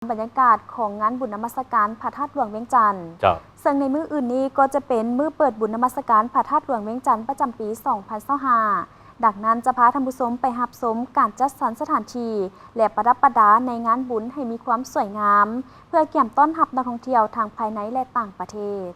ບັນຍາກາດຂອງງານບຸນນະມັດສະການພະທາດຫຼວງວຽງຈັນ. ເຈົ້າ. ເຊິ່ງໃນມື້ອື່ນນີ້ກໍຈະເປັນມື້ເປີດບຸນນະມັດສະການພະທາດຫຼວງວຽງຈັນປະຈຳປີສອງພັນຊາວຫ້າ. ດັ່ງນັ້ນຈະພາທ່ານຜູ້ຊົມໄປຮັບຊົມການຈັດສັນສະຖານທີ່ ແລະ ປະດັບປະດາໃນງານບຸນໃຫ້ມີຄວາມສວຍງາມ ເພື່ອກຽມຕ້ອນຮັບນັກທ່ອງທ່ຽວທັງພາຍໃນ ແລະ ຕ່າງປະເທດ.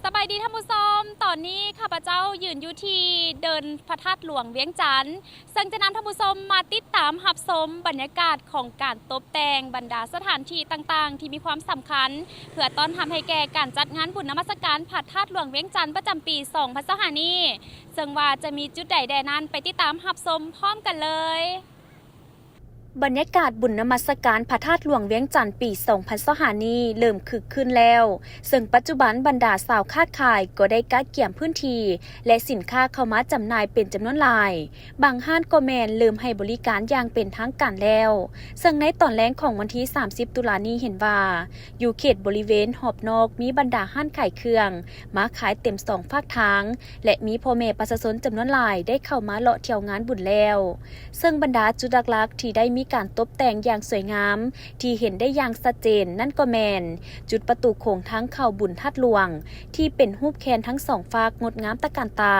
ສະບາຍດີທ່ານຜູ້ຊົມ, ຕອນນີ້ຂ້າພະເຈົ້າຢືນຢູ່ທີ່ເດີ່ນພະທາດຫຼວງວຽງຈັນ ເຊິ່ງຈະນຳທ່ານຜູ້ຊົມມາຕິດຕາມຮັບຊົມບັນຍາກາດຂອງການຕົບແຕ່ງບັນດາສະຖານທີ່ຕ່າງໆທີ່ມີຄວາມສຳຄັນ ເພື່ອຕ້ອນຮັບໃຫ້ແກ່ການຈັດງານບຸນນະມັດສະການພະທາດຫຼວງວຽງຈັນປະຈຳປີສອງພັນຊາວຫ້ານີ້, ເຊິ່ງວ່າຈະມີຈຸດໃດແດ່ນັ້ນ ໄປຕິດຕາມຮັບຊົມພ້ອມກັນເລີຍ. ບັນຍາກາດບຸນນະມັດສະການພະທາດຫຼວງວຽງຈັນປີສອງພັນຊາວຫ້ານີ້ເລີ່ມຄຶກຄື້ນແລ້ວ, ເຊິ່ງປັດຈຸບັນບັນດາຊາວຄ້າຂາຍກໍໄດ້ກະກຽມພື້ນທີ່ ແລະ ສິນຄ້າເຂົ້າມາຈຳໜ່າຍເປັນຈຳນວນຫຼາຍ. ບາງຮ້ານກໍແມ່ນເລີ່ມໃຫ້ບໍລິການຢ່າງເປັນທາງການແລ້ວ, ເຊິ່ງໃນຕອນແລງຂອງວັນທີສາມສິບຕຸລານີ້ເຫັນວ່າ ຢູ່ເຂດບໍລິເວນຮອບນອກມີບັນດາຮ້ານຂາຍເຄື່ອງມາຂາຍເຕັມສອງຟາກທາງ ແລະ ມີພໍ່ແມ່ປະຊາຊົນຈຳນວນຫຼາຍໄດ້ເຂົ້າມາເລາະທ່ຽວງານບຸນແລ້ວ. ເຊິ່ງບັນດາຈຸດຫຼັກໆທີ່ໄດ້ມີການຕົບແຕ່ງຢ່າງສວຍງາມ ທີ່ເຫັນໄດ້ຢ່າງຊັດເຈນນັ້ນກໍແມ່ນ ຈຸດປະຕູໂຂງທາງເຂົ້າບຸນທາດຫຼວງ ທີ່ເປັນຮູບແຄນທັງສອງຟາກງົດງາມຕະການຕາ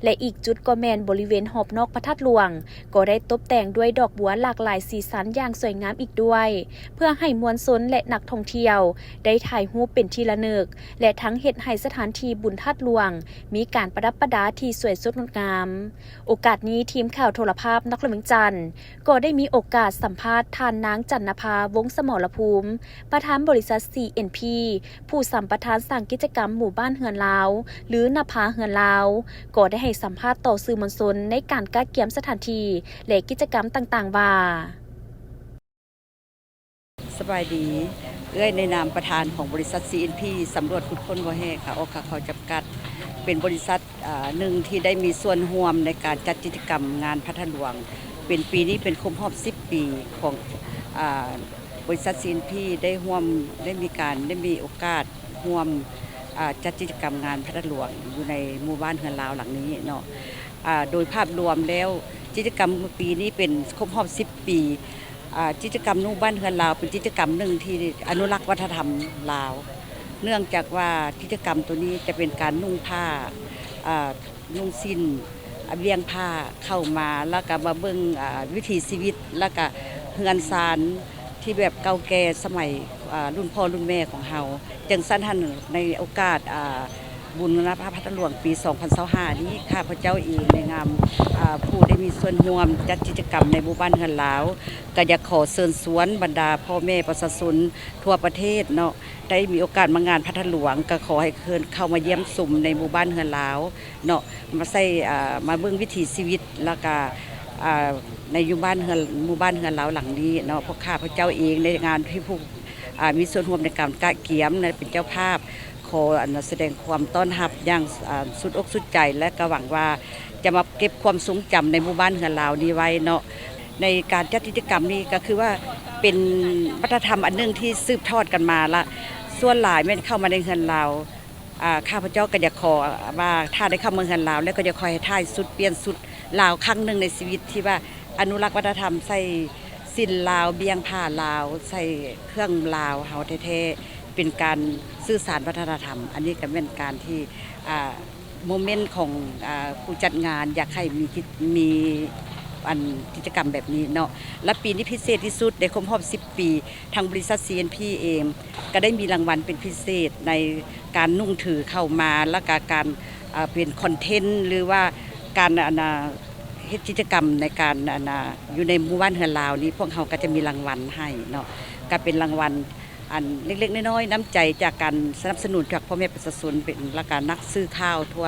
ແລະ ອີກຈຸດກໍແມ່ນບໍລິເວນຮອບນອກພະທາດຫຼວງ ກໍໄດ້ຕົບແຕ່ງດ້ວຍດອກບົວຫຼາກຫຼາຍສີສັນຢ່າງສວຍງາມອີກດ້ວຍ ເພື່ອໃຫ້ມວນຊົນ ແລະ ນັກທ່ອງທ່ຽວໄດ້ຖ່າຍຮູບເປັນທີ່ລະນຶກ ແລະ ທັງເຮັດໃຫ້ສະຖານທີ່ບຸນທາດຫຼວງມີການປະດັບປະດາທີ່ສວຍສົດງົດງາມ. ໂອກາດນີ້ ທີມຂ່າວໂທລະພາບນະຄອນຫຼວງວຽງຈັນ ກໍໄດ້ມີໂອກາດສຳພາດທ່ານນາງ ຈັນນະພາ ວົງສະໝໍລະພູມ ປະທານບໍລິສັດ ຊີເອັນພີ ຜູ້ສຳປະທານສ້າງກິດຈະກຳໝູ່ບ້ານເຮືອນລາວ ຫຼື ນະພາເຮືອນລາວ ກໍໄດ້ໃຫ້ສຳພາດຕໍ່ສື່ມວນຊົນໃນການກະກຽມສະຖານທີ່ ແລະ ກິດຈະກຳຕ່າງໆວ່າ. ສະບາຍດີ. ເອື້ອຍໃນນາມປະທານຂອງບໍລິສັດ ຊີເອັນພີ ສຳຫຼວດຂຸດຄົ້ນບໍ່ແຮ່ຂາອອກຂາເຂົ້າຈຳກັດ ເປັນບໍລິສັດ ອາ ໜຶ່ງທີ່ໄດ້ມີສ່ວນຮ່ວມໃນການຈັດກິດຈະກຳງານພະທາດຫຼວງ ເປັນປີນີ້ເປັນຄົບຮອບສິບປີຂອງ ອາ ບໍລິສັດ ຊີເອັນພີ ໄດ້ຮ່ວມ ໄດ້ມີການ ໄດ້ມີໂອກາດຮ່ວມ ອາ ຈັດກິດຈະກຳງານພະທາດຫຼວງຢູ່ໃນໝູ່ບ້ານເຮືອນລາວຫຼັງນີ້ເນາະ. ອາ ໂດຍພາບລວມແລ້ວ ກິດຈະກຳປີນີ້ເປັນຄົບຮອບສິບປີ. ອາ ກິດຈະກຳນຸ່ງບ້ານເຮືອນລາວ ເປັນກິດຈະກຳໜຶ່ງທີ່ອະນຸລັກວັດທະນະທຳລາວ ເນື່ອງຈາກວ່າກິດຈະກຳໂຕນີ້ຈະເປັນການນຸ່ງຜ້າ ອາ ນຸ່ງສິ້ນ ອາ ບ່ຽງຜ້າເຂົ້າມາ ແລ້ວກະມາເບິ່ງ ອາ ວິຖີຊີວິດ ແລ້ວກະເຮືອນຊານທີ່ແບບເກົ່າແກ່ສະໄໝ ອາ ລຸ້ນພໍ່ລຸ້ນແມ່ຂອງເຮົາ. ຈັ່ງຊັ້ນຫັ້ນ ໃນໂອກາດ ອາ ບຸນນະພາພະທາດຫຼວງປີສອງພັນຊາວຫ້ານີ້ ຂ້າພະເຈົ້າເອງໃນນາມ ອາ ຜູ້ໄດ້ມີສ່ວນຮ່ວມຈັດກິດຈະກຳໃນໝູ່ບ້ານເຮືອນລາວ ກະຢາກຂໍເຊີນຊວນບັນດາພໍ່ແມ່ປະຊາຊົນທົ່ວປະເທດເນາະ ໄດ້ມີໂອກາດມາງານພະທາດຫຼວງ ກະຂໍໃຫ້ເຊີນເຂົ້າມາຢ້ຽມຊົມໃນໝູ່ບ້ານເຮືອນລາວເນາະ ມາໃຊ້ ອາ ມາເບິ່ງວິຖີຊີວິດ ແລ້ວກະ ອາ ໃນຢູ່ບ້ານເຮືອນ ໝູ່ບ້ານເຮືອນລາວຫຼັງນີ້ເນາະ. ພວກຂ້າພະເຈົ້າເອງໃນນາມທີ່ຜູ້ ອາ ມີສ່ວນຮ່ວມໃນການກະກຽມ ແລະ ເປັນເຈົ້າພາບ ຂໍ ອັນ ສະແດງຄວາມຕ້ອນຮັບຢ່າງ ອາ ສຸດອົກສຸດໃຈ ແລະ ກະຫວັງວ່າຈະມາເກັບຄວາມຊົງຈຳໃນໝູ່ບ້ານເຮືອນລາວນີ້ໄວ້ເນາະ. ໃນການຈັດກິດຈະກຳນີ້ກະຄືວ່າເປັນວັດທະນະທຳອັນໜຶ່ງທີ່ສືບທອດກັນມາລະ ສ່ວນຫຼາຍແມ່ນເຂົ້າມາໃນເຮືອນລາວ. ອາ ຂ້າພະເຈົ້າກະຢາກຂໍວ່າ ຖ້າໄດ້ເຂົ້າມາເຮືອນລາວແລ້ວ ກະຢາກຂໍໃຫ້ຖ່າຍຊຸດ ປ່ຽນຊຸດລາວຄັ້ງໜຶ່ງໃນຊີວິດ ທີ່ວ່າອະນຸລັກວັດທະນະທຳ ໃສ່ສິ້ນລາວ ບ່ຽງຜ້າລາວ ໃສ່ເຄື່ອງລາວເຮົາແທ້ໆ ເປັນການສື່ສານວັດທະນະທຳ. ອັນນີ້ກະແມ່ນການທີ່ ອາ ໂມເມັນຂອງ ອາ ຜູ້ຈັດງານ ຢາກໃຫ້ມີກິດ ມີ ອັນ ກິດຈະກຳແບບນີ້ເນາະ. ແລະ ປີນີ້ພິເສດທີ່ສຸດ ໄດ້ຄົບຮອບສິບປີ ທາງບໍລິສັດ ຊີເອັນພີ ເອງກະໄດ້ມີລາງວັນເປັນພິເສດໃນການນຸ່ງຖືເຂົ້າມາ ແລະກະການ ເປັນຄອນເທັນ ຫຼືວ່າການ ອັນ ເຮັດກິດຈະກຳໃນການ ອັນ ຢູ່ໃນໝູ່ບ້ານເຮືອນລາວນີ້ ພວກເຮົາກະຈະມີລາງວັນໃຫ້ເນາະ ກະເປັນລາງວັນ ອັນເລັກໆນ້ອຍໆ ນ້ຳໃຈຈາກການສະໜັບສະໜູນຈາກພໍ່ແມ່ປະຊາຊົນ ເປັນ ແລະກະນັກສື່ຂ່າວທົ່ວ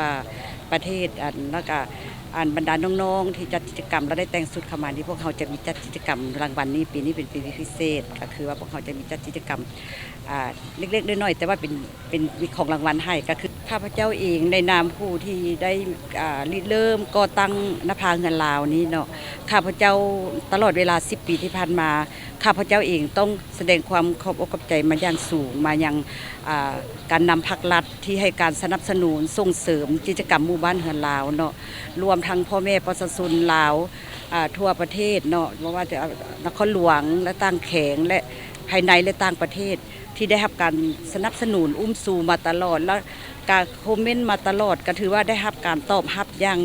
ປະເທດ ອັນ ແລະກະ ອັນບັນດານ້ອງໆທີ່ຈັດກິດຈະກຳ ແລະໄດ້ແຕ່ງຊຸດເຂົ້າມານີ້ ພວກເຮົາຈະມີຈັດກິດຈະກຳລາງວັນນີ້ ປີນີ້ເປັນປີພິເສດ ກະຄືວ່າພວກເຮົາຈະມີຈັດກິດຈະກຳ ອາ ເລັກໆນ້ອຍໆ ແຕ່ວ່າເປັນ ເປັນ ມີຂອງລາງວັນໃຫ້ ກະຄືຂ້າພະເຈົ້າເອງໃນນາມຜູ້ທີ່ໄດ້ ອາ ລິເລີ່ມກໍ່ຕັ້ງນະພາເຮືອນລາວນີ້ເນາະ ຂ້າພະເຈົ້າຕະຫຼອດເວລາສິບປີທີ່ຜ່ານມາ ຂ້າພະເຈົ້າເອງຕ້ອງສະແດງຄວາມຂອບອົກຂອບໃຈມາຢ່າງສູງ ມາຍັງ ອາ ການນຳພັກລັດ ທີ່ໃຫ້ການສະໜັບສະໜູນສົ່ງເສີມກິດຈະກຳໝູ່ບ້ານເຮືອນລາວເນາະ ລວມທັງພໍ່ແມ່ປະຊາຊົນລາວ ອ່າ ທົ່ວປະເທດເນາະ ບໍ່ວ່າຈະນະຄອນຫຼວງ ແລະ ຕ່າງແຂວງ ແລະ ພາຍໃນ ແລະ ຕ່າງປະເທດ ທີ່ໄດ້ຮັບການສະໜັບສະໜູນອຸ້ມຊູມາຕະຫຼອດ ແລະ ກະຄອມເມັນມາຕະຫຼອດ ກະຖືວ່າໄດ້ຮັບການຕອບຮັບຢ່າງ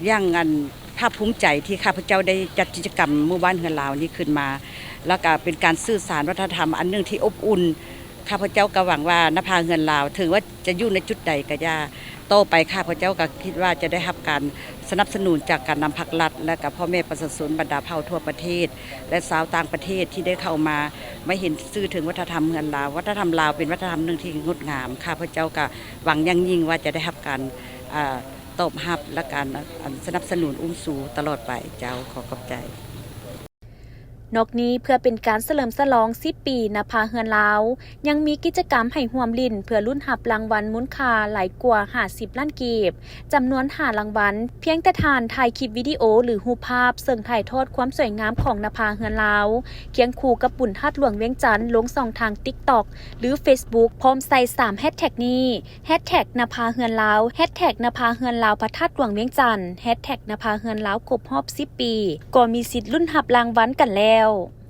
ຢ່າງອັນພາກພູມໃຈ ທີ່ຂ້າພະເຈົ້າໄດ້ຈັດກິດຈະກຳໝູ່ບ້ານເຮືອນລາວນີ້ຂຶ້ນມາ ແລ້ວກະເປັນການສື່ສານວັດທະນະທຳອັນໜຶ່ງທີ່ອົບອຸ່ນ. ຂ້າພະເຈົ້າກະຫວັງວ່ານະພາເຮືອນລາວ ເຖິງວ່າຈະຢູ່ໃນຈຸດໃດກະຢ່າ ຕໍ່ໄປຂ້າພະເຈົ້າກະຄິດວ່າຈະໄດ້ຮັບການສະໜັບສະໜູນຈາກການນຳພັກລັດ ແລະ ກະພໍ່ແມ່ປະຊາຊົນບັນດາເຜົ່າທົ່ວປະເທດ ແລະ ຊາວຕ່າງປະເທດທີ່ໄດ້ເຂົ້າມາ ມາເຫັນຊື່ເຖິງວັດທະນະທຳເຮືອນລາວ. ວັດທະນະທຳລາວເປັນວັດທະນະທຳໜຶ່ງທີ່ງົດງາມ. ຂ້າພະເຈົ້າກະຫວັງຢ່າງຍິ່ງວ່າຈະໄດ້ຮັບການ ອາ ຕອບຮັບ ແລະ ການ ອັນ ສະໜັບສະໜູນອຸ້ມຊູຕະຫຼອດໄປ. ເຈົ້າ ຂໍຂອບໃຈ. ນອກນີ້ ເພື່ອເປັນການສະເຫຼີມສະຫຼອງສິບປີນະພາເຮືອນລາວ ຍັງມີກິດຈະກຳໃຫ້ຮ່ວມຫຼິ້ນ ເພື່ອລຸ້ນຮັບລາງວັນມູນຄ່າຫຼາຍກວ່າຫ້າສິບລ້ານກີບ ຈຳນວນຫ້າລາງວັນ. ພຽງແຕ່ທ່ານຖ່າຍຄລິບວິດີໂອ ຫຼື ຮູບພາບເຊິ່ງຖ່າຍທອດຄວາມສວຍງາມຂອງນະພາເຮືອນລາວ ຄຽງຄູ່ກັບບຸນທາດຫຼວງວຽງຈັນ ລົງຊ່ອງທາງ TikTok ຫຼື Facebook ພ້ອມໃສ່ສາມແຮັດແທັກນີ້: ແຮັດແທັກນະພາເຮືອນລາວ, ແຮັດແທັກນະພາເຮືອນລາວພະທາດຫຼວງວຽງຈັນ, ແຮັດແທັກນະພາເຮືອນລາວຄົບຮອບສິບປີ ກໍມີສິດລຸ້ນຮັບລາງວັນກັນແລ້ວ.